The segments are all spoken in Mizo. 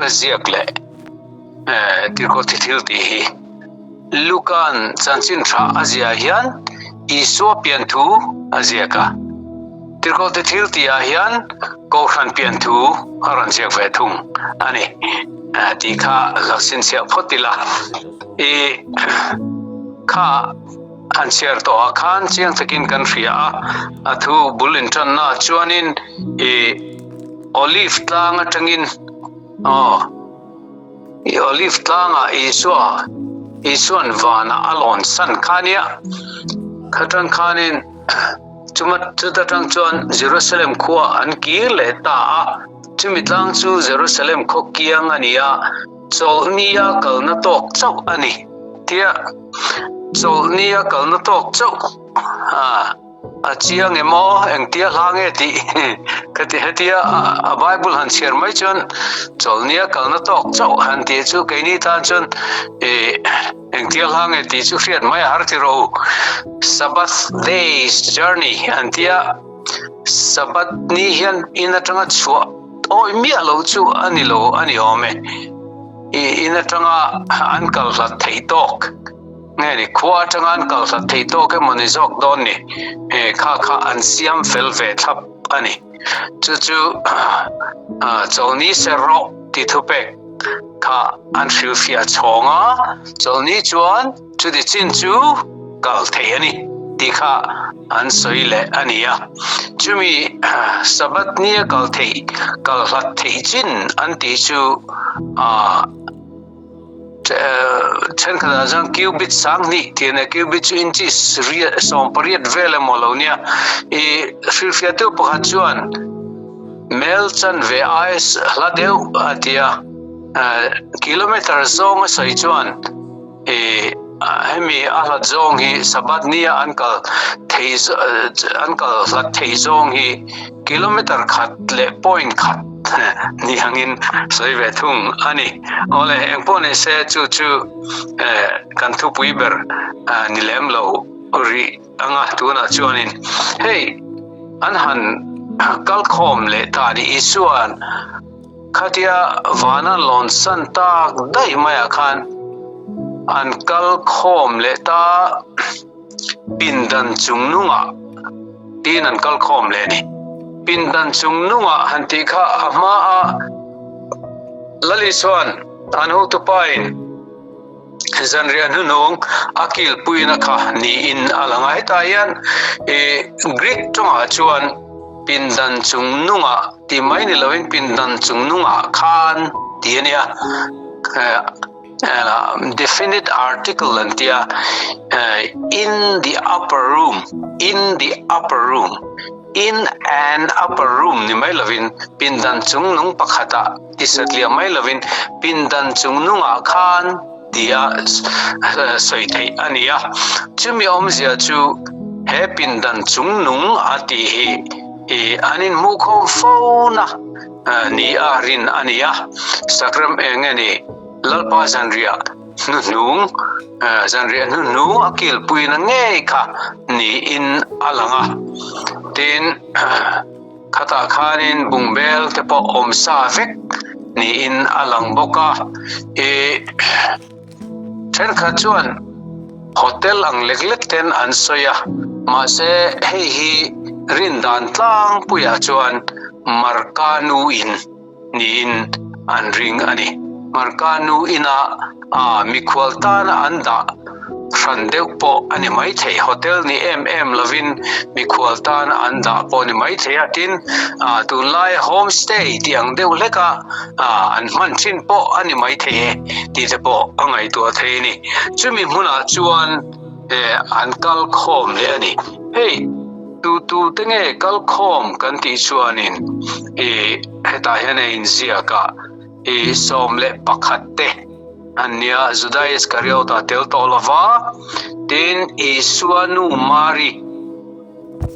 Marka ziak leh Tirhkoh thi thil tih hi. Luka'n chanchin tha a ziah hian Isua pian thu a ziak a. Tirhkoh thi thil tihah hian Kohhran pian thu a rawn ziak ve thung a ni tih kha lo chhinchhiah phawt ila. I kha han chhiar tawhah khan chiang takin kan hria a, a thu bul inṭannaah chuanin i Olive tlang aṭangin aw i Olive tlangah Isua Isua'n vanah a lawn san kha nia, kha ṭang khanin chuma chuta ṭang chuan Jerusalem khua an kir leh ta a, chumi tlang chu Jerusalem khaw kiang a ni a, chawlhnia kalna tawk chauh a ni tia chawlhnia kalna tawk chauh a a chiang em aw engtia hla nge tih ka ti hetia a bible han chhiar mai chuan chawlhnia kalna tawk chauh han tih chu keini tan chuan ih engtia hla nge tih chu hriat mai a har ti rawh u sabbath days journey an tia sabbath ni hian in atanga chhuah awi miah lo chu a ni lo a ni awm e ih in atanga an kal hlat theih tawk. Nge ni, khua atanga an kal hlat thei tawk emaw ni zawk dawn ni, he kha kha an siam fel ve thlap a ni. Chu chu Chawlni ser rawh tih thupek kha an hrilhfiah chhawng a, Chawlni chuan chuti chin chu kal thei a ni tih kha an sawi leh a ni a. Chumi Sabbath nia kal theih, kal hlat theih chin an tih chu Thenkhatah chuan cubit sanghnih tih a nia, cubit chu inches riat 18 vel emaw lo nia. I hrilhfiahtu pakhat chuan mel chanve ai hla deuh a ti a, kilometer zawng a sawi chuan i hemi a hlat zawng hi Sabbath nia an kal thei an kal hlat thei zawng hi kilometer khat leh point khat ni angin sawi ve thung a ni. Awle, engpawh ni se chu chu kan thupui ber ni lem lo rih anga tunah chuanin hei an han kal khawm leh ta ni Isua'n khatia vana lawn san tak daih maiah khan an kal khawm leh ta. Pindan chung nungah tiin an kal khawm leh a ni. Pindan chung nungah han tih kha a hmaa Lali chuan an hotupain zanriah hnuhnung a kilpuina kha niin a lang a. Hetah hian Greek tawngah chuan pindan chung nungah tih mai ni loin pindan chung nungah khan tih a nia. Definite article an tia in the upper room in the upper room in an upper room ni mai lovin pindan chung nung pakhatah ti satliah mai lovin pindan chung nungah khan tia sawi theih a ni a. Chumi awmzia chu he pindan chung nung a tih hi an inhmuhkhawm fo na. Ni a rin a ni a, Sakram eng nge ni Lalpa zanriah hnuhnung zanriah hnuhnung a kilpuina ngei kha niin a lang a. Tin, khatah khanin bungbel te pawh awm sa vek niin a lang bawk a. I thenkhat chuan hotel ang lek lek ten an sawi a, mahse hei hi rin dan tlangpuiah chuan Marka nu in niin an ring a ni. Marka nu ina mikhual tana an dah hran deuh pawh a ni maithei. Hotel ni em em lovin mikhual tana an dah pawh a ni maithei a. Tin, tunlaia home stay tih ang deuh hleka an hman thin pawh a ni maithei e tih te pawh a ngaihtuah thei a ni. Chumi hmunah chuan an kal khawm leh a ni. Hei. Tu tu te nge kal khawm kan tih chuanin i hetah hian a inziak a, i 11 te an nia, Juda Iskariota tel tawh lova, tin Isua nu Mari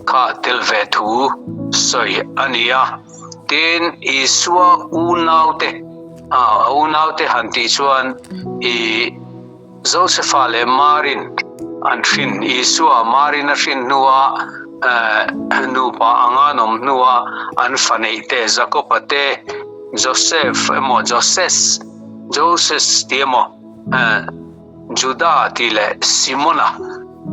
kha tel ve thu sawi a ni a, tin Isua unaute, a unaute han tih chuan i. Josefa leh Marin an hrin, Isua Marin a hrin hnua nupa anga an awm hnua an fa neih te, Jakoba te, Joseph emaw Joses, Joses tih emaw Juda tih leh Simona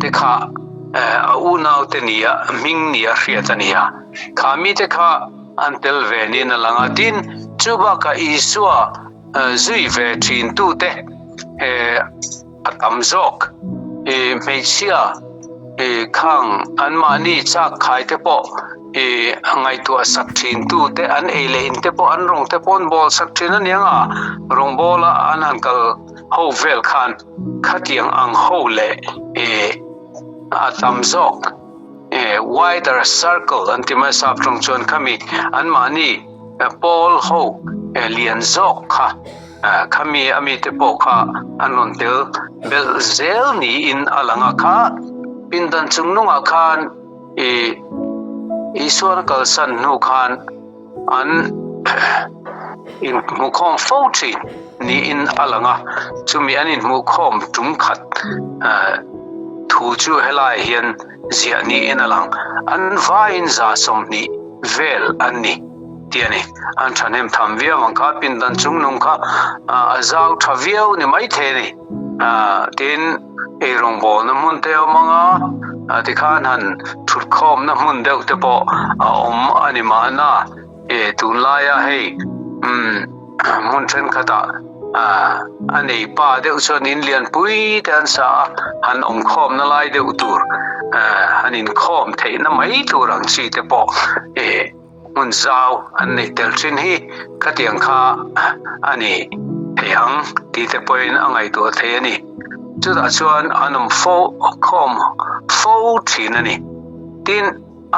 te kha a unaute nia hming nia hriat a ni a. Kha mite kha an tel ve niin a lang a. Tin, chu bakah Isua zui ve thintute a tam zawk. Hmeichhia khang anmahni chak khai te pawh ngaihtuah sak thin tu te an ei leh in te pawh an rawng te pawh an bawl sak thin a niang a, rawngbawla an han kal ho vel khan khatiang ang ho leh a tam zawk wider circle an ti mai sap tawng chuan khami anmahni pawl ho lian zawk kha Khami a mite pawh kha an rawn tel belh zel niin a lang a. Kha pindan chungnungah khan i Isuan a kalsan hnu khan an inhmukhawm fo thin niin a lang a. Chumi an inhmuhkhawm tum khat thu chu helaiah hian ziah niin a lang. An vaiin 20 vel an ni. Tih a ni. An thahnem tham viau ang kha, pindan chungnung kha a zau tha viau ni maithei a ni. Tin, eirawngbawlna hmun te a awm ang a, tikhan han thutkhawmna hmun deuh te pawh a awm a ni mahna. E, tunlaia hei hmun thenkhatah a nei pa deuh chuan in lianpui te an sa a, han awmkhawmna lai deuh tur, han inkhawm theihna mai tur ang chi te pawh e, Hmun zau an neih tel thin hi khatiang kha a ni thei ang tih te pawhin a ngaihtuah thei a ni. Chutah chuan an awm fo khawm fo thin a ni. Tin,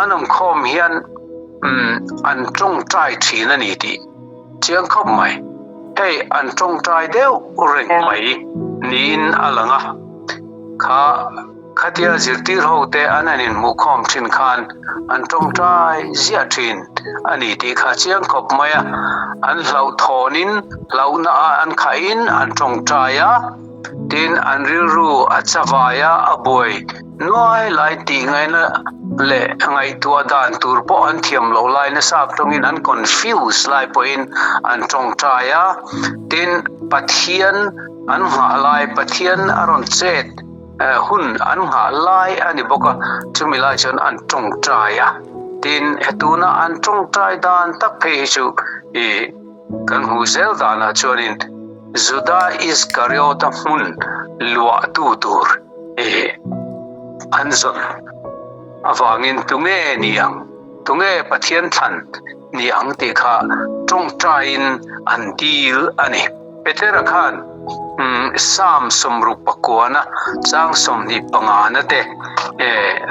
an awm khawm hian an tawngtai thin a ni tih chiang khawp mai. Hei an tawngtai deuh reng mai niin a lang a. Kha. Khatia zirtir ho te an han inhmuhkhawm thin khan an tawngtai ziah thin a ni tih kha chiang khawp mai a, an hlauhthawnin hlauhna ah an khahin an tawngtai a, tin an rilru a chavai a, a buai nuai lai tih ngaihna leh ngaihtuah dan tur pawh an thiam loh lai nasa tawngin an confuse lai pawhin an tawngtai a, tin Pathian an nghah lai Pathian a rawn chet. Hun an nghah lai a ni bawk a, chumi lai chuan an tawngtai a. Tin, hetuna an tawngtai dan tak phei hi chu i kan hmuh zel danah chuanin Juda Iskariota hmun luahtu tur i an zawn avangin tunge ni ang, tunge Pathian thlan ni ang tih kha tawngtaiin an dil a ni. Petera khan Psalm 60 pakuana chang 25 na te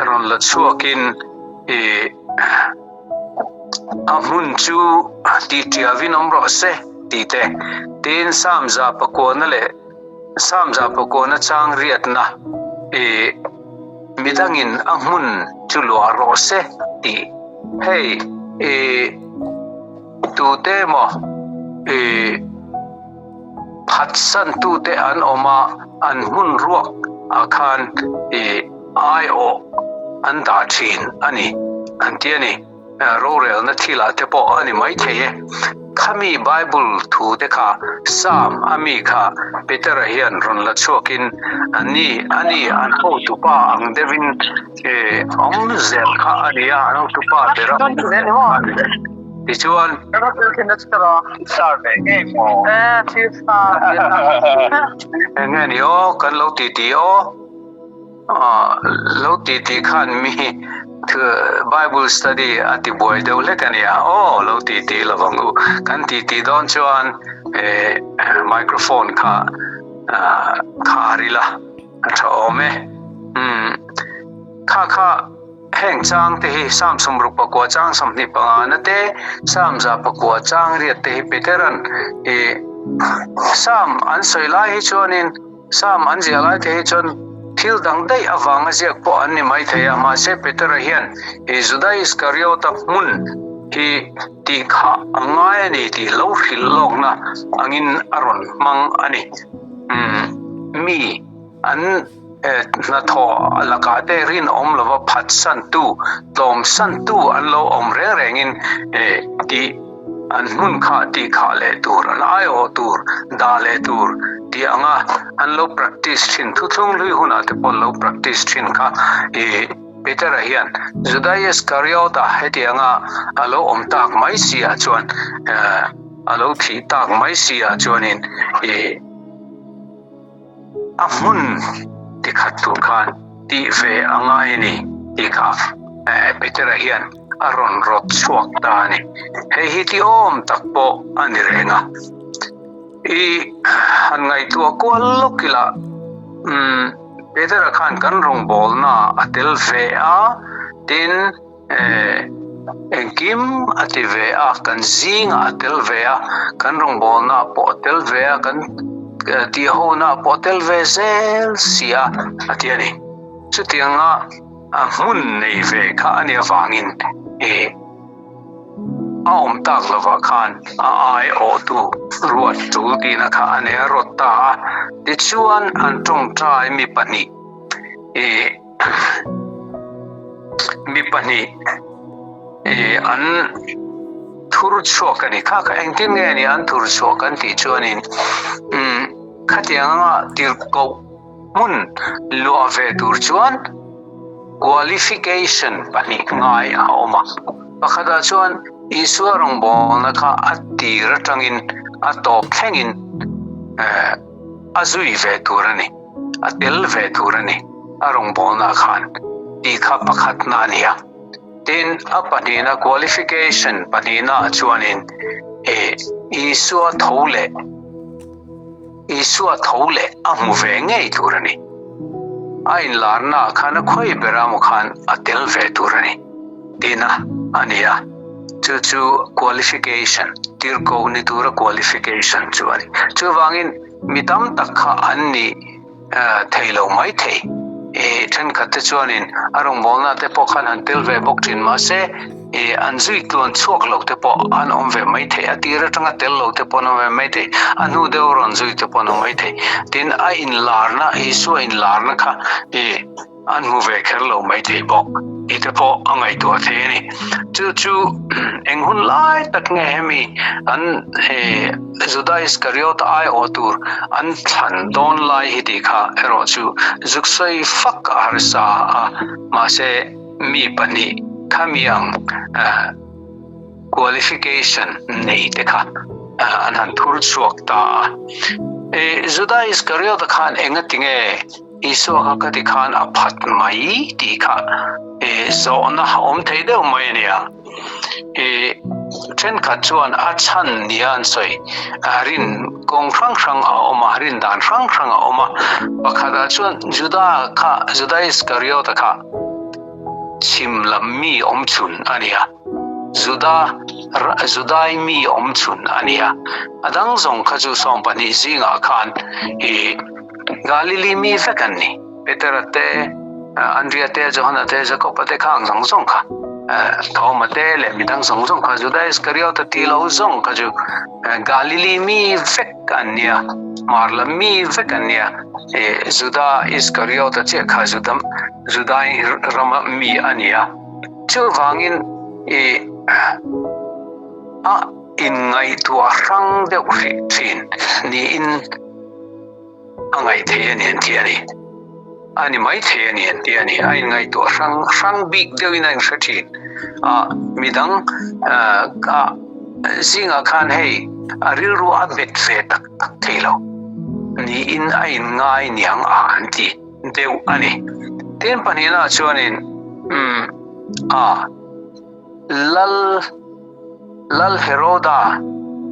rawn la chhuakin a hmun chu tihtiavin awm rawh se tih te, tin Psalm 100 pakuana leh Psalm 100 pakuana chang riatna midangin a hmun chu luah rawh se tih hei Tute emaw i phatsantute an awm a, an hmun ruak ah khan i aiawh an dah thin a ni an ti a ni. Rorelna thilah te pawh a ni maithei e. Khami Bible thu te kha Psalm a mi kha Petera hian rawn la chhuakin a ni a ni an hotupa ang deuhin i awm zel kha a ni a, an hotupa ber a awm zel kha a ni. Tichuan. Eng nge ni aw, kan lo titi aw. Lo titi khan mi Bible study a ti buai deuh hlek a nia aw, lo titi lovang u. Kan titi dawn chuan microphone kha khar ila a tha awm e. Kha kha heng chang te hi Psalm 69 chang 25 na te, Psalm 109 chang riat te hi Petera'n i Psalm an sawi lai hi chuanin Psalm an ziah lai te hi chuan thil dang daih avanga ziak pawh an ni maithei a, mahse Petera hian i Juda Iskariota hmun hi tih kha a ngai a ni tih lo hrilh lawkna angin a rawn hmang a ni. Mi an hnathawh lakah te rinawm lova phatsantu, tlawmsantu an lo awm reng rengin tih. An hmun kha tih khah leh tur, an aiawh tur, dah leh tur tih anga an lo practice thin, thuthlung hlui hunah te pawh an lo practice thin kha i Petera hian Juda Iskariota heti anga a lo awm tak mai si ah chuan a lo thih tak mai si ah chuanin i A hmun tikhat tur khan tih ve a ngai a ni tih kha Petera hian a rawn rawt chhuak ta a ni. Hei hi ti awm tak pawh a ni reng a. I han ngaihtuah kual lawk ila, umm Petera khan kan rawngbawlna a tel ve a, tin, Engkim a ti ve a, kan zingah a tel ve a, kan rawngbawlnaah pawh a tel ve a, kan tihhonaah pawh a tel ve zel si a, a ti a ni. Chutianga a hmun nei ve kha a nih avangin a awm tak lovah khan a aiawhtu ruat tul tihna kha a nei a rawt ta a. Tichuan an tawngtai mi pahnih Mi pahnih an thur chhuak a ni. Kha kha engtin nge ni an thur chhuak kan tih chuanin khatiang anga tirhkoh hmun luah ve tur chuan qualification pahnih ngai a awm a. Pakhatah chuan Isua rawngbawlna kha a tir atangin a tawp thlengin a zui ve tur a ni. A tel ve tur a ni, a rawngbawlnaah khan tih kha pakhatna a ni a. Tin, a pahnihna qualification pahnihnaah chuanin eh Isua tho leh Isua tho leh a hmu ve ngei tur a ni. A inlarnaah khan a khawi bera maw khan a tel ve tur a ni tihna a ni a. Chu chu qualification, tirhkoh ni tura qualification chu a ni. Chuvangin Mi tam tak kha an ni thei lo mai thei. I thenkhat te chuanin a rawngbawlna te pawh khan han tel ve bawk thin mahse i an zui tluan chhuak lo te pawh an awm ve mai thei. A tir atanga tel lo te pawh an awm ve mai thei. A hnu deuh rawn zui te pawh an awm mai thei. Tin, a inlarna, Isua inlarna kha i An hmu ve kher lo mai thei bawk tih te pawh a ngaihtuah thei a ni. Chu chu eng hun lai tak nge hemi an Juda Iskariota aiawh tur an thlan dawn lai hi tih kha erawh chu zuk sawi fak a harsa a, mahse mi pahnih khami ang qualification nei te kha an han thur chhuak ta a. Juda Iskariota khan engati nge Isua kha ka ti khan a phat mai tih kha zawhna awm thei deuh mai a nia. Thenkhat chuan a chhan nia an sawi. Rin kawng hrang hrang a awm a, rin dan hrang hrang a awm a. Pakhatah chuan Juda kha, Juda Iskariota kha chhim lam mi awm chhun a nia. Juda, Judai mi awm chhun a nia. A dang zawng kha chu 12 zingah khan Galili mi vek an ni. Petera te, Andria te, Johana te, Jakoba te kha ang zawng zawng kha, Thoma te leh midang zawng zawng kha, Juda Iskariota ti lo zawng kha chu Galili mi vek an nia, Hmar lam mi vek an nia. Juda Iskariota chiah kha Juda, Judai rama mi a ni a. Chuvangin a inngaihtuah hrang deuh hrih thin niin A ngaih thei a ni an ti a ni. A ni mai thei a ni an ti a ni. A inngaihtuah hrang hrang bik deuhin a inhre thin a, midang a zingah khan hei a rilru a bet ve tak tak thei lo niin a inngai niang a an ti deuh a ni. Tin pahnihnaah chuanin umm a Lal Lal Heroda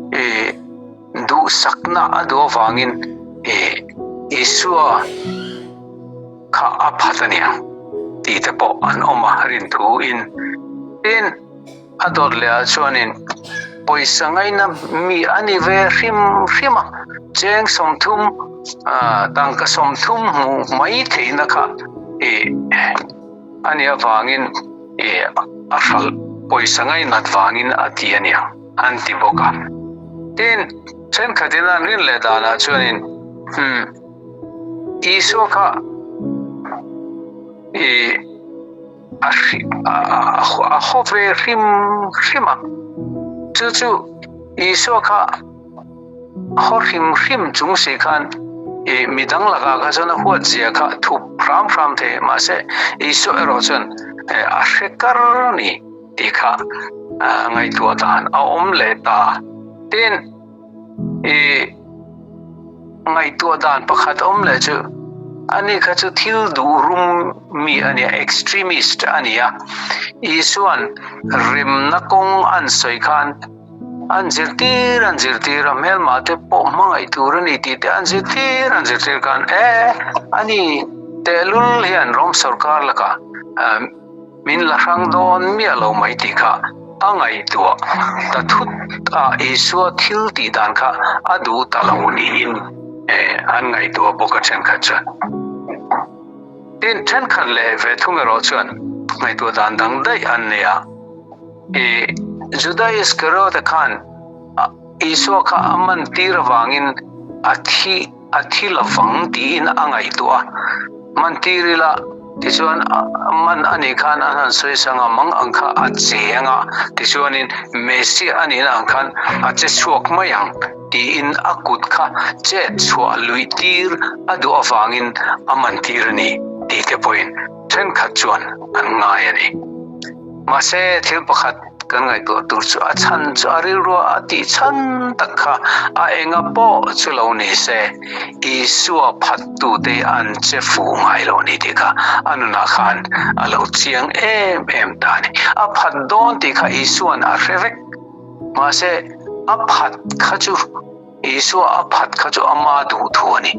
ih Duhsakna a duh avangin Isua kha a phat a nia tih te pawh an awm a rin thu in. Tin, a dawt leh ah chuanin pawisa ngaina mi a ni ve hrim hrim a, cheng 30, tangka 30 hmuh mai theihna kha a nih avangin a hralh pawisa ngainat vangin a ti a nia. an ti bawk a. Tin, thenkhatin an rin leh danah chuanin, Umm, Isua kha i a a haw ve hrim hrim a, chu chu. Isua kha haw hrim hrim chung si khan i midang lakah kha chuan a huat zia kha thup hram hram thei mahse Isua erawh chuan a hre kar a ni tih kha ngaihtuah dan a awm leh ta. Tin, i ngaihtuah dan pakhat awm leh chu ani kha chu thil duh rum mi a nia, extremist a ni a. Isua'n remna kawng an sawi khan an zirtir an zirtir a, hmelmah te pawh hmangaih tur a ni tih te an zirtir an zirtir khan e ani tehlul hian Rom sorkar lakah Min la hrang dawn miah lo mai tih kha a ngaihtuah ta thut a, Isua thil tih dan kha a duh ta lo niin an ngaihtuah bawk a thenkhat chuan. Tin, thenkhat leh ve thung erawh chuan ngaihtuah dan dang daih an nei a. I Juda Iskariota khan Isua kha a man tir avangin a thi A thi lovang tiin a ngaihtuah a, man tir ila tichuan man a nih khan an han sawi sang a, mang ang kha a che anga tichuanin Messiah a nihna ang khan a che chhuak mai ang tiin a kut kha chet chhuah luih tir a duh avangin a man tir a ni tih te pawhin thenkhat chuan an ngai a ni. Mahse thil pakhat. Kan ngaihtuah tur chu a chhan chu a rilrua a tih chhan tak kha a enga pawh chu lo ni se, Isua phattute an che fu ngai lo ni tih kha a nunah khan a lo chiang em em ta a ni. A phat dawn tih kha Isua'n a hre vek. Mahse, a phat kha chu Isua a phat kha chu ama duh thu a ni.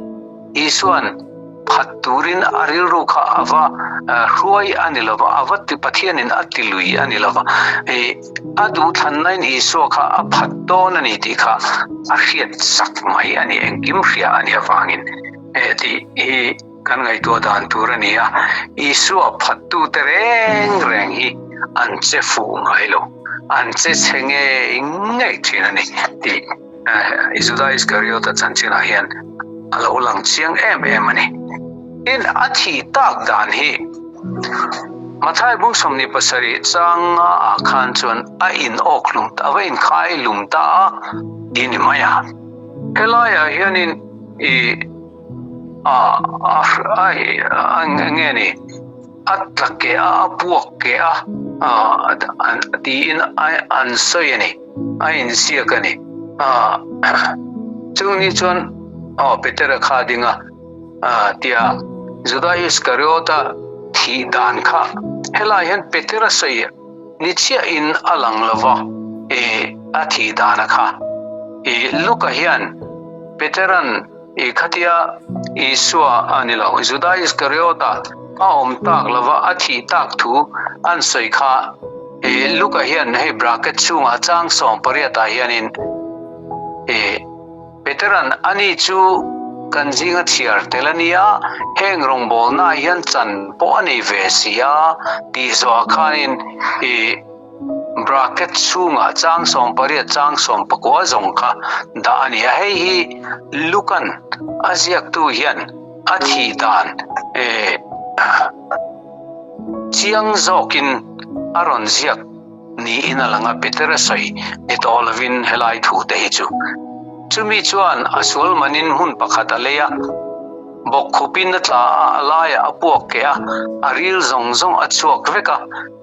Isua'n phat turin a rilru kha a va hruai a ni lova, a va ti Pathianin a ti lui a ni lova, a duhthlannain Isua kha a phat dawn a ni tih kha a hriat sak mai a ni, engkim hria a nih avangin tih hi kan ngaihtuah dan tur a ni a. Isua phattute reng reng hi an che fuh ngai lo, an che chhe ngei ngei thin a ni tih. Juda Iskariota chanchinah hian a lo lang chiang em em a ni. Tin, a thih tak dan hi Mathai bung 27 changa ah khan chuan a in awk hlum ta, a va inkhai hlum ta a ti ni mai a. Helaiah hianin i a a a nge ni a tla keh a, a puak keh a tiin an sawi a ni, a inziak a ni. Chung ni chuan aw Petera kha a ding a, tia Juda Iskariota thih dan kha helai hian Petera sawi ni chiahin a lang lo va, a thih dan a kha. Luka hian Petera'n I khatia Isua a ni lo, Juda Iskariota a awm tak lova a thih tak thu an sawi kha i Luka hian hei bracket chhungah chang 18 ah hianin i Petera'n ani chu kan zinga chhiar tel a nia, heng rawngbawlnaah hian chan pawh a nei ve si a tih zawhah khanin i Bracket chhungah chang 18 chang 19 zawng kha dah a ni a, hei hi Lukan a ziaktu hian a thih dan chiang zawkin a rawn ziak niin a lang a, Petera sawi ni tawh lovin helai thu te hi chu. Chumi chuan a sual manin hmun pakhat a lei a. Bawk khupin a tla a, a laiah a puak keh a, a ril zawng zawng a chhuak vek a.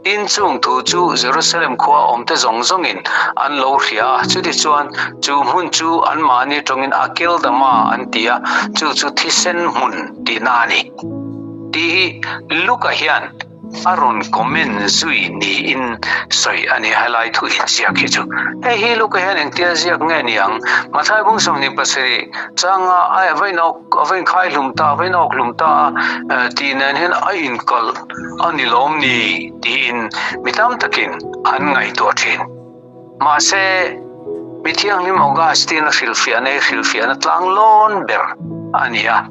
Tin, chung thu chu Jerusalem khua awmte zawng zawngin an lo hria a, chutichuan chu hmun chu anmahni tawngin Akeldama an ti a, chu chu thisen hmun tihna a ni. Tih hi Luka hian a rawn comment zui niin sawi a ni, helai thu inziak hi chu. Hei hi Luka hian engtia ziak nge ni ang? Mathai bung 27 changa a vainawk A va inkhai hlum ta, a va inawk hlum ta a tih nen hian a inkalh a ni lawm ni tiin mi tam takin an ngaihtuah thin. Mahse, mi thianghlim Augustine a hrilhfiahna hi hrilhfiahna tlang lawn ber a ni a.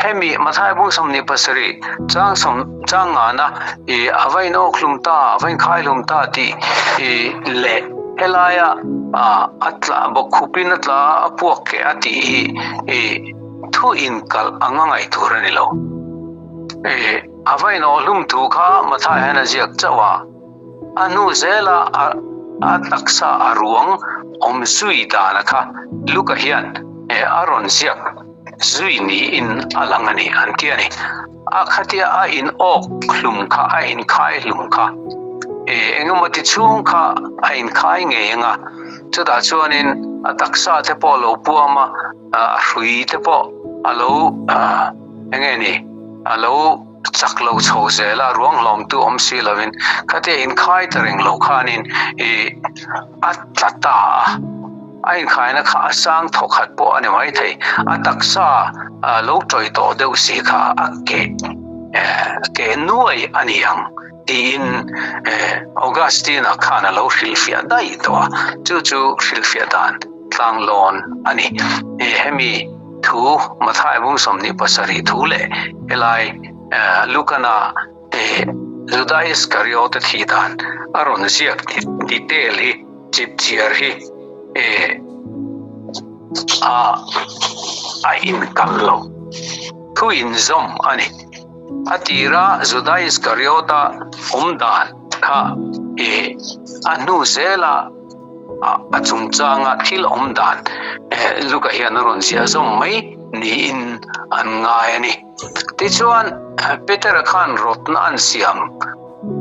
Hemi Mathai bung 27 chang sawm chang ngana i a va inawk hlum ta, a va inkhai hlum ta tih i leh helaia a tla bawkkhupin a tla a puak keh a tih hi i thu inkalh anga ngaih tur a ni lo. I a va inawh hlum thu kha Mathai hian a ziak chauh a, a hnu zela a taksa a ruang awm zui dana kha Luka hian a rawn ziak zui niin a lang a ni an ti a ni. A khatia a in awk hlum kha, a inkhai hlum kha, engemaw ti chhung kha a inkhai ngei ang a, chutah chuanin a taksa te pawh a lo puam a, a hrui te pawh a lo enge ni, a lo chak lo chho zel a, ruang hlawmtu awm si lovin khatia inkhai ta reng lo khanin ih a tla ta a. A inkhaina kha a sang thawkhat pawh a ni maithei, a taksa lo tawih tawh deuh si kha a keh keh nuai a ni ang tiin Augustine-a khan a lo hrilhfiah daih tawh a, chu chu hrilhfiah dan tlanglawn a ni. Hemi thu Mathai bung 27 thu leh helai Lukana Juda Iskariote thih dan a rawn ziak detail hi chipchiar hi a a inkal lo thu inzawm a ni. A tira Juda Iskariota awm dan kha a hnu zela a chungchanga thil awm dan Luka hian a rawn ziah zawm mai niin an ngai a ni. Tichuan, Petera khan rawtna an siam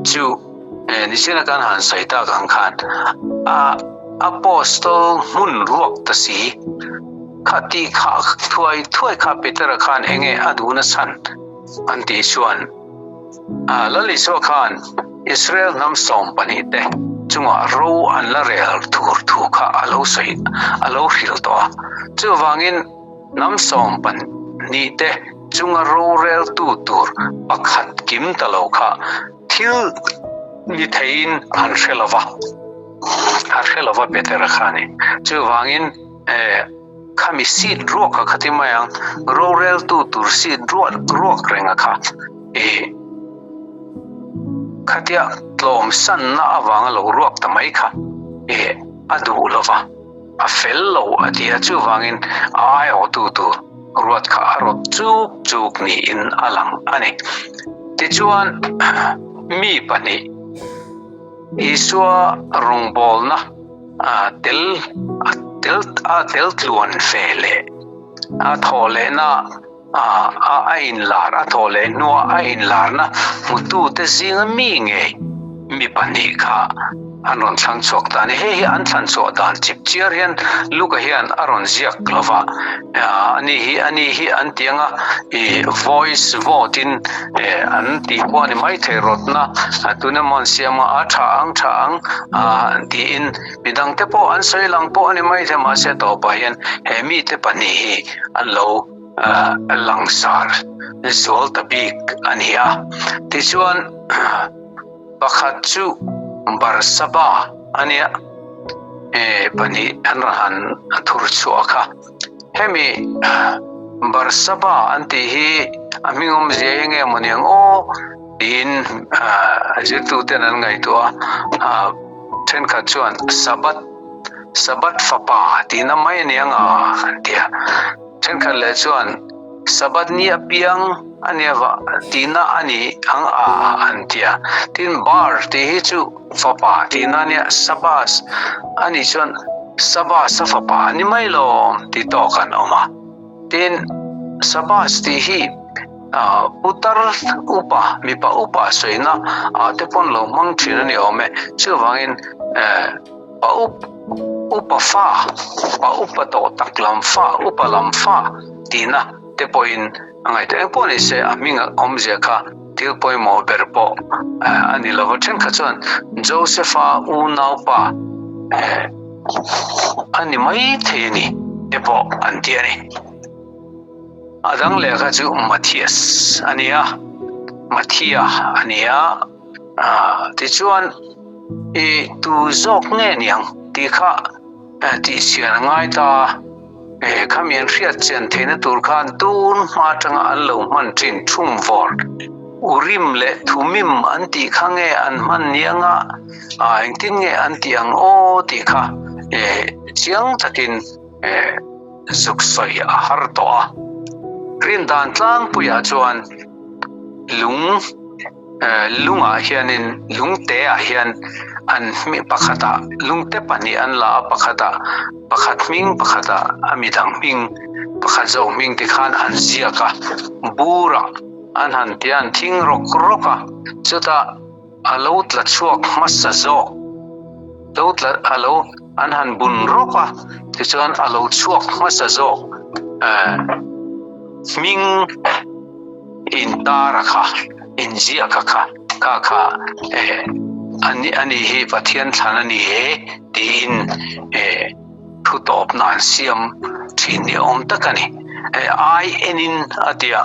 chu nichina kan han sawi tak ang khan a Apostle hmun ruak ta si kha tih kha thuai thuai kha Petera khan enge a duhna chhan an tih chuan Lal Isua khan Israel hnam 12 te chungah ro an la rel tur thu kha a lo sawi a lo hrilh tawh a. Chuvangin Hnam 12 te chunga roreltu tur pakhat kim ta lo kha thil ni theiin an hre lo va, a hre lo va Petera kha a ni. Chuvangin khami seat ruak a kha ti mai ang, roreltu tur seat ruat ruak reng a kha khatia tlawmsanna avanga lo ruak ta mai kha a duh lo va. A fel lo a ti a, chuvangin a aiawhtu tur ruat kha a rawt chuk chuk niin a lang a ni. Tichuan, mi pahnih Isua rawngbawlna tel a tel a tel tluan fe leh a thawh lehna a inlar a thawh leh hnua a inlarna hmutute zinga mi ngei mi pahnih kha an rawn thlang chhuak ta a ni. Hei hi an thlan chhuah dan chip chiar hian Luka hian a rawn ziak lo va, ani hi ani hi an ti anga ih voice vote in an tih pawh a ni maithei rawtna tuna maw an siam a, a tha ang tha ang tiin midangte pawh an sawi lang pawh a ni maithei mahse tawpah hian he mite pahnih hi an lo langsar zual ta bik a ni a. Tichuan pakhat chu Barsaba a nia, pahnih an rawn han thur chhuah kha. Hemi Barsaba an tih hi a hming awmzia hi nge maw niang aw tiin zirtuten an ngaihtuah a, thenkhat chuan Sabbath Sabbath fapa tihna mai a ni ang a an ti a. Thenkhat leh chuan Sabbath ni apiang a nia va tihna a ni ang a an ti a. Tin, Bar tih hi chu fapa tihna a nia, Sabbath a nih chuan Sabbath a fapa a ni mai lo ti tawk an awm a. Tin, Sabbath tih hi putar upa, mipa upa sawina ah te pawn lo hmang thin a ni awm e. Chuvangin Pa up, upa fa, pa upa tawh tak lam fa, upa lam fa tihna te pawhin a ngaihtuah. Eng pawh ni se a hming awmzia kha thil pawimawh ber pawh a ni lo va. Thenkhat chuan Joseph-a unaupa a ni maithei a ni te pawh an ti a ni. A dang leh kha chu Mathias a ni a, Mathia a ni a. Tichuan, i tu zawk nge niang tih kha tih chian a ngai ta a, khami an hriat chian theihna tur khan tun hma atanga an lo hman thin thumvawr, Urim leh Thumim an tih kha nge an hman niang a, engtin nge an tih ang aw tih kha chiang takin zuk sawi a har tawh a. Rindan tlangpuiah chuan lung. Lungah hianin lungte ah hian an hming pakhatah lungte pahnih an la a, pakhatah pakhat hming pakhatah a midang hming pakhat zawk hming te khan an ziak a, burah an han ti a an thing rawk rawk a, chutah a lo tla chhuak hmasa zawk lo tla a lo an han bun rawk a tichuan a lo chhuak hmasa zawk hming intara kha inziaka kha kha kha eh ani ani hi Pathian thlan a ni e tiin eh thu tawpna an siam thin ni awm tak a ni. Eh ai enin a ti a,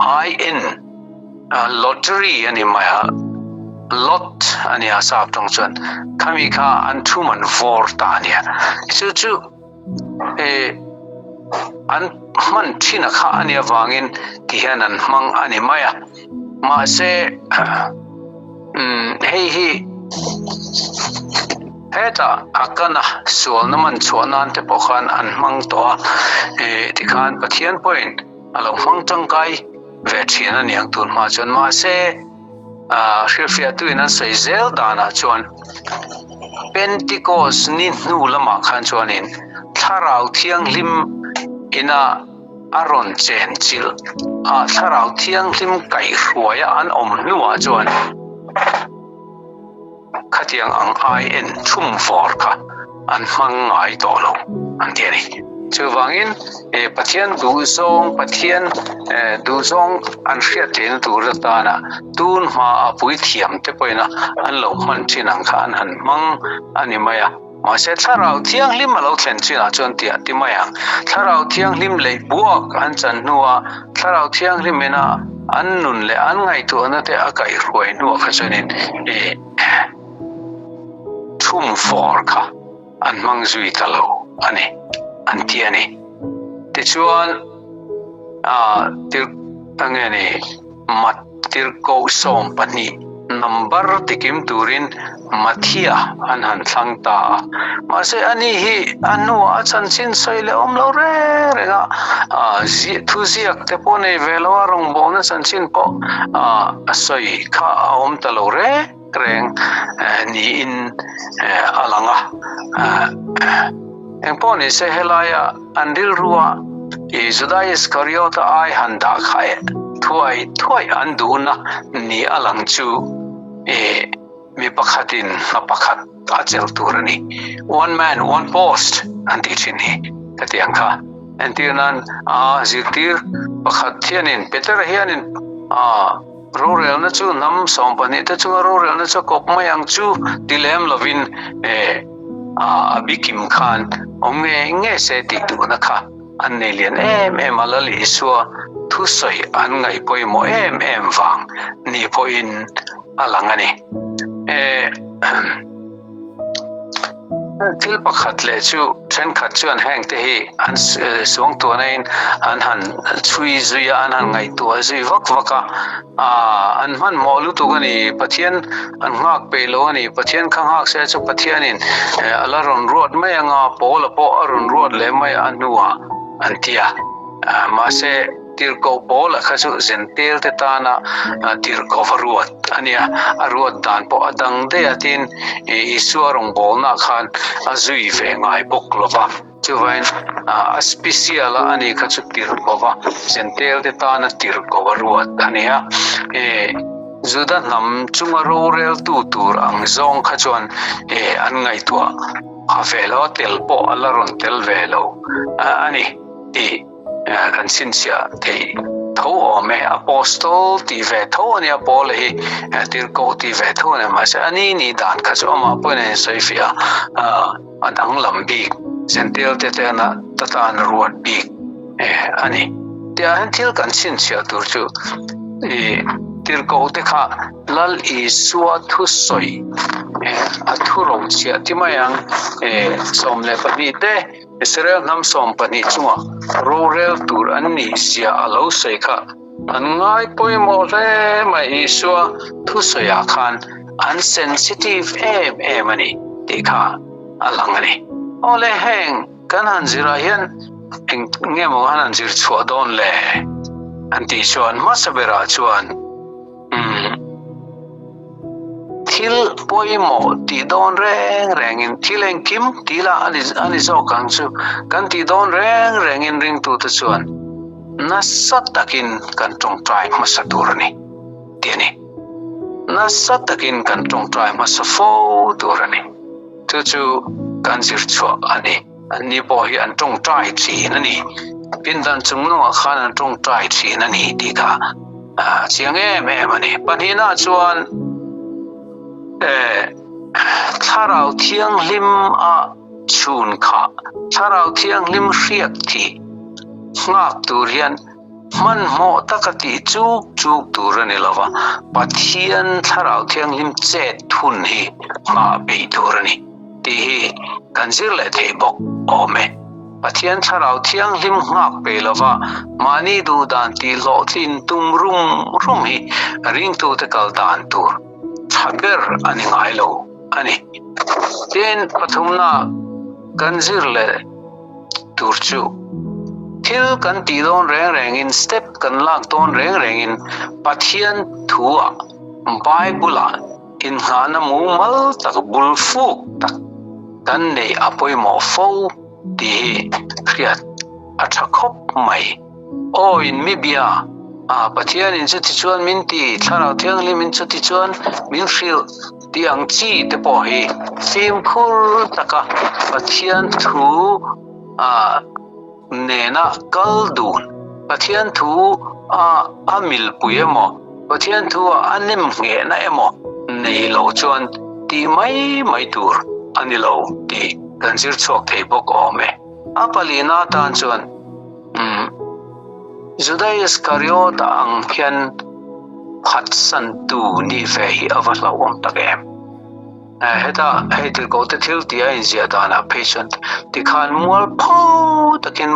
ai en lottery a ni mai a, lot a nia sap tawng chuan khami kha an thu man vawr ta a nia. Chu chu eh an hman thin a kha a nih avangin ti hian an hmang a ni mai a. Mahse umm hei hi hetah a kan a sualna man chhuah nan te pawh khan an hmang tawh a eh tikhan Pathian pawhin a lo hmang tangkai ve thin a niang tun hma chuan mahse ah hrilhfiahtuin an sawi zel danah chuan Pentecost ni hnu lamah khan chuanin Thlarau Thianghlim ina a rawn chen chilh a, Thlarau Thianghlim kaihhruaia an awm hnuah chuan khatiang ang ai en thum vawr kha an hmang ngai tawh lo an ti a ni. Chuvangin Pathian duhzawng, Pathian duhzawng an hriat theihna tur atana tun hma a puithiam te pawhin an lo hman thin ang kha an han hmang a ni mai a. Mahse Thlarau Thianghlim a lo thlen chinah chuan tih a ti mai ang. Thlarau Thianghlim lei buak an chan hnua Thlarau Thianghlim ina an nun leh an ngaihtuahna te a kaihhruai hnuah kha chuanin i thum fawr kha an hmang zui ta lo a ni, an ti a ni. Tichuan, ah, tir, enge ni, mat. Tirhkoh 12 number tikim turin Mathia an han thlang ta a. Mahse ani hi a hnuah a chanchin sawi leh awm lo reng reng a, thu ziak te pawh nei ve lo a, rawngbawlna chanchin pawh a sawi kha a awm ta lo reng reng niin a lang a. Engpawh nise helaia an rilrua Juda Iskariota ai han dah kha eh thuai thuai an duhna ni a lang chu mi pakhatin hna pakhat a chelh tur a ni. One man, one post an tih thin hi ka ti ang kha. Entir nan a zirtir pakhat hianin Petera hianin a rorelna chu hnam 12 te chunga rorelna chu a kawp mai ang chu ti lem lovin eh a bikim khan awm nge nge se tih duhna kha an nei lian em em a, Lal Isua thusawi an ngaih pawimawh em em vang ni pawhin a lang a ni. Thil pakhat leh chu thenkhat chuan heng te hi an suangtuahna in an han chhui zui a, an han ngaihtuah zui vak vak a, Aaa an hmanhmawh lutuk a ni, Pathian an nghak peih lo a ni, Pathian kha nghak se chu Pathianin a la rawn ruat mai anga Paula pawh a rawn ruat leh mai a hnuah an ti a. Mahse tirhkoh Paula kha chu Zentel te tana tirhkoh va ruat a nia, a ruat dan pawh a dang daih a tin Isua rawngbawlnaah khan a zui ve ngai bawk lo va. Chuvain a special a ani kha chu tirhkoh a, Jentail te tana tirhkoh a ruat a ni a. E Juda hnam chunga roreltu tur ang zawng kha chuan e an ngaihtuah a ve lo a, tel pawh a la rawn tel ve lo a ni tih kan chhinchhiah theih tho awm e. Apostle tih ve tho a nia, Paula hi tirhkoh tih ve tho a ni, mahse a ni nih dan kha chu amah pawhin a insawifiah a. A danglam bik, Jentail te tena ta tan ruat bik a ni. Tiah hian thil kan chhinchhiah tur chu i tirhkoh te kha Lal Isua thusawi a thu rochhiah ti mai ang 12 te Israel hnam 12 chunga rorel tur an nih zia a lo sawi kha an ngai pawimawh hle mai. Isua thusawiah khan an sensitive em em a ni tih kha a lang a ni. Awle heng kan han zirah hian eng nge maw han han zir chhuah dawn le an tih chuan hmasa berah chuan umm. Thil pawimawh tih dawn reng rengin thil engkim tih lah a ni a ni zawk ang chu. Kan tih dawn reng rengin ringtute chuan nasa takin kan tawngtai hmasa tur a ni tih a ni. Nasa takin kan tawngtai hmasa fo tur a ni. Chu chu kan zir chhuah a ni. Anni pawh hi an tawngtai thin a ni. Pindan chungnungah khan an tawngtai thin a ni tih kha a chiang em em a ni. Pahnihna chuan eh Thlarau Thianghlim a chhun kha Thlarau Thianghlim hriak thih nghak tur hian Hmanhmawh taka tih chuk chuk tur a ni lo va, Pathian Thlarau Thianghlim chet hun hi nghah beih tur a ni tih hi kan zir leh thei bawk awm e. Pathian Thlarau Thianghlim nghak peih lo va, mahni duh dan tih hlawhtlin tum rum rum hi ringtute kal dan tur tha ber a ni ngai lo a ni. Tin, pathumna kan zir leh. tur chu thil kan tih dawn reng rengin step kan lak dawn reng rengin Pathian thua Bible-ah inngahna mumal tak bul fuk tak kan neih a pawimawh fo tih hi hriat a tha khawp mai. Aw in mi bia a Pathianin chuti chuan min ti, Thlarau Thianghlimin chuti chuan min hrilh tih ang chi te pawh hi fimkhur taka Pathian thu a nena kal dun, Pathian thu a a milpui emaw, Pathian thu a a nem nghehna emaw nei lo chuan tih mai mai tur a ni lo tih kan zir chhuak thei bawk awm e. A palina atan chuan umm Juda Iskariota ang hian phatsantu nih ve hi a va hlauhawm tak em. Heta hei tirhkohte thil tih a inziah danah phei chuan tikhan mual pho takin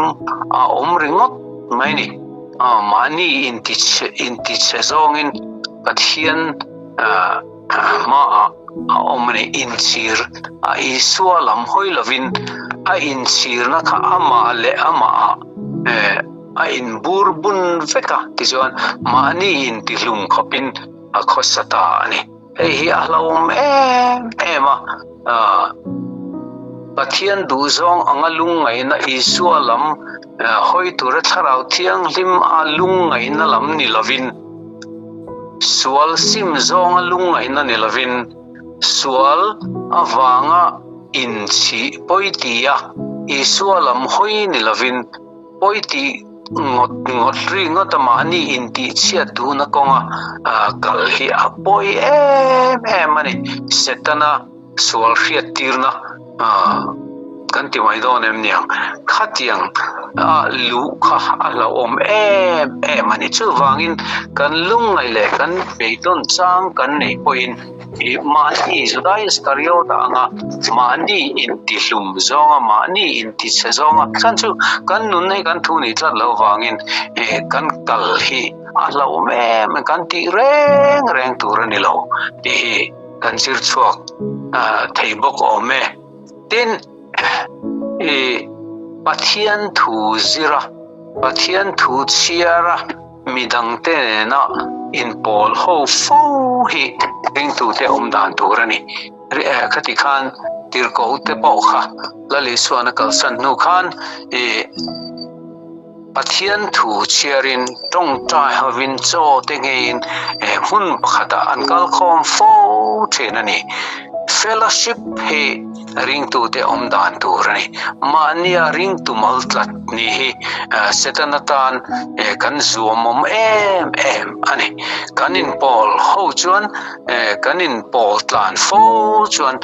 a awm ringawt mai ni. Mahni intichhe zawngin Pathian hmaah a awm a ni. Inchhir a Isua lam hawi lovin a inchhirna kha amah leh amahah a inbur bun vek a, tichuan mahni intihlum khawpin a khawsa ta a ni. Hei hi a hlauhawm em em a, Pathian duhzawng anga lungngaihna Isua lam hawi tura Thlarau Thianghlim a lungngaihna lam ni lovin, Sual sim zawnga lungngaihna ni lovin, sual avanga inchhih pawi tia Isua lam hawi ni lovin, pawi tih ngawt ngawt ri ngawta mahni intihchhiat duhna kawnga kal hi a pawi em em a ni. Setana Sual hriattirna kan ti mai dawn em niang? Khatiang a luh kha a hlauhawm em em a ni. Chuvangin kan lungngaih leh kan beidawn chang kan neih pawhin ih mahni Juda Iskariota anga mahni intihlum zawnga mahni intichhe zawnga chhan chu kan nunna hi kan thu nih tlat loh vangin ih kan kal hi a hlauhawm em em kan tih reng reng tur a ni lo tih hi. Kan zir chhuak thei bawk awm e. Tin, i Pathian thu zira, Pathian thu chhiara midangte nena inpawl ho fo hi ringtute awm dan tur a ni. Khati khan tirhkohte pawh kha Lal Isuan a kalsan hnu khan i Pathian thu chhiarin tawngtai hovin chaw te ngeiin hmun pakhatah an kal khawm fo thin a ni. Fellowship hi ringtute awm dan tur a ni. Mahnia ringtu mal tlat ni hi Setana tan kan zuamawm em em a ni. Kan inpawl ho chuan kan inpawl tlan fo chuan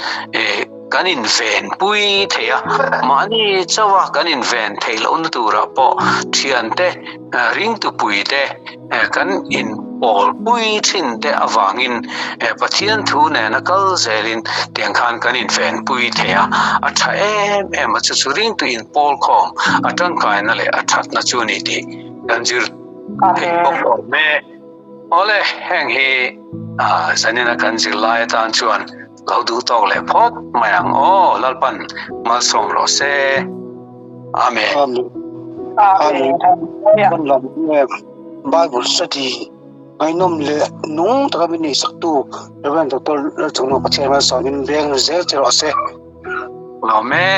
Kan invenpui thei a, mahni chauha kan inven theih lohna turah pawh thiante, ringtupuite kan inpawlpui thin te avangin Pathian thu nena kal zelin tiang khan kan invenpui thei a, a tha em em a, chu chu ringtu inpawl khawm a tangkaina leh a thatna chu a ni tih kan zir thei bawk awm e. Awle, heng hi zanina kan zirlai atan chuan Lo duh tawk leh phawt mai ang aw Lalpan malsawm rawh se. Amen. Amen. Amen. Kan lam em Bible study Ngaihnawm leh nung taka min neihsaktu Rev. Doctor Lalchungnu Pathian malsawmin veng zel che rawh se. Lawm e.